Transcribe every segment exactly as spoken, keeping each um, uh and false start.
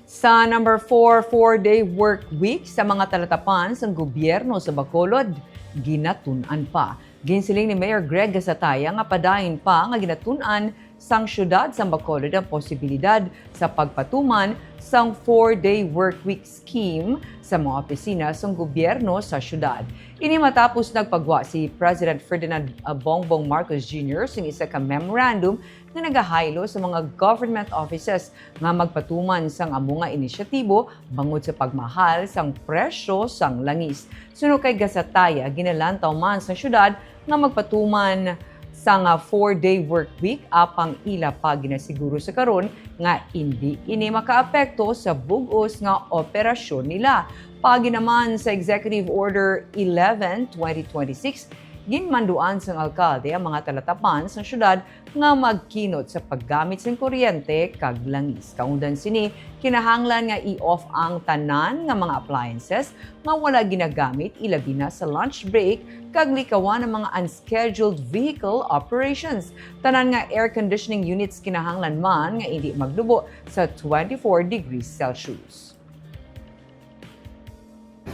Sa number four, four-day work week sa mga talatapan sang gobyerno sa Bacolod, ginatun-an pa. Ginsiling ni Mayor Greg Gasataya nga padayon pa nga ginatun-an sang siyudad sang Bacolod ang posibilidad sa pagpatuman sang four-day work week scheme sa mga opisina sang gobyerno sa siyudad. Ini matapos nagpagwa si President Ferdinand Bongbong Marcos Junior sing isa ka memorandum nga nagahaylo sa mga government offices nga magpatuman sang amo nga inisyatibo bangod sa pagmahal sang presyo sang langis. Suno kay Gasataya, ginalantaw man sa siyudad nga magpatuman sang four-day work week, apang ila pa ginasiguro sa karon nga indi ini makaapekto sa bug-os nga operasyon nila. Paagi naman sa Executive Order eleven, twenty twenty-six, ginmanduan sang alkalde ang mga talatapan sang siyudad nga magkinot sa paggamit sing kuryente kag langis. Kaungdan sini, kinahanglan nga i-off ang tanan nga mga appliances nga wala ginagamit, ilabi na sa lunch break, kag likawan ang mga unscheduled vehicle operations. Tanan nga air conditioning units kinahanglan man nga indi maglubo sa twenty-four degrees Celsius.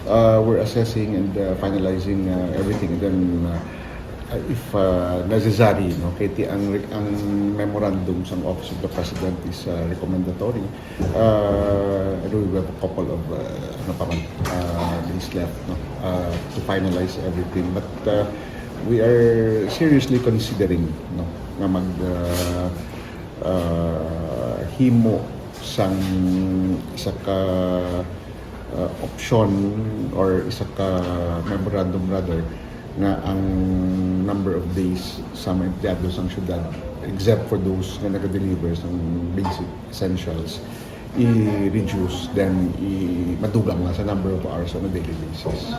Uh, we're assessing and uh, finalizing uh, everything. And then, uh, if uh, necessary, no, kay ti ang ang memorandum sang Office of the President is uh, recommendatory. Uh, I know we have a couple of uh, ano pa man, uh, days left, no, uh, to finalize everything. But uh, we are seriously considering, no, nga mag uh, uh, himo sang isa ka uh, option or isa ka memorandum rather nga ang number of days sa mga empleyado sang syudad, except for those nga naga-deliver sang basic essentials, i-reduce, then i madugang na sa number of hours on a daily basis.